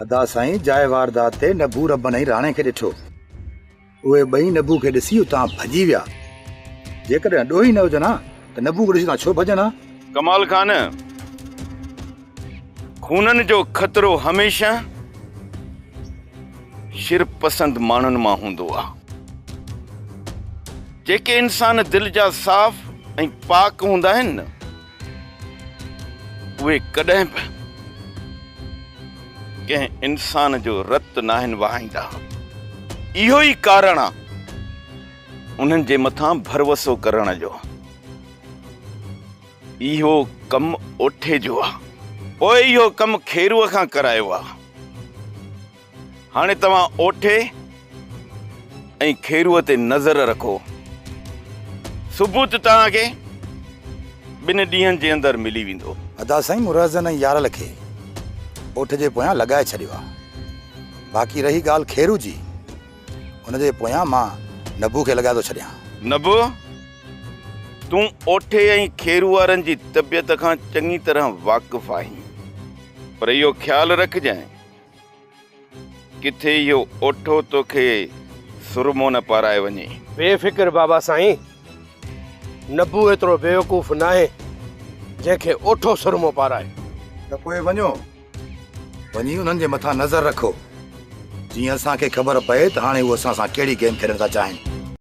ادا سائين جاء واردات تي نبو ربن ۽ راڻي کي ڏٺو. اهي ٻئي نبو کي ڏسي اتان ڀڄي ويا. جيڪڏهن ڏوهي نه هجن ها ته نبو کي ڏسي اتان ڇو ڀڄن ها؟ ڪمال خان، خونن جو خطرو هميشه شرپسند ماڻهن مان هوندو آ. جيڪي انسان دل جا صاف ۽ پاڪ هوندا آهن نه، اهي ڪڏهن به ڪنهن انسان جو رت ناهن وهائيندا. اهو ئي ڪارڻ آ انهن جي مٿان ڀروسو ڪرڻ جو. اهو ڪم اوٺي جو آ. پوء اهو ڪم خيروء کان ڪرايو آ. هاڻي توهان اوٺي ۽ خيروء تي نظر رکو. ثبوت توهان کي ٻن ڏينهن جي اندر ملي ويندو. ادا سائين مون رهزن ۽ يارل کي اوٺ جي پويان لڳائي ڇڏيو آ. باقي رهي ڳالهه خيرو جي، ان جي پويان مان نبو کي لڳائي ٿو ڇڏيان. نبو، تون اوٺي ۽ خيرو وارن جي طبيعت کان چڱي طرح واقف آهين، پر اهو خيال رکجانء ڪٿي اهو اوٺو توکي سرمو نه پارائي وڃي. بي فڪر بابا سائين، نبو ايترو بيوقوف ناهي جنهن کي اوٺو سرمو پارائي. ته پوء وڃو، وڃي انهن جي مٿان نظر رکو، جيئن اسان کي خبر پئي ته هاڻي هو اسان سان ڪهڙي گيم کيڏڻ ٿا چاهين.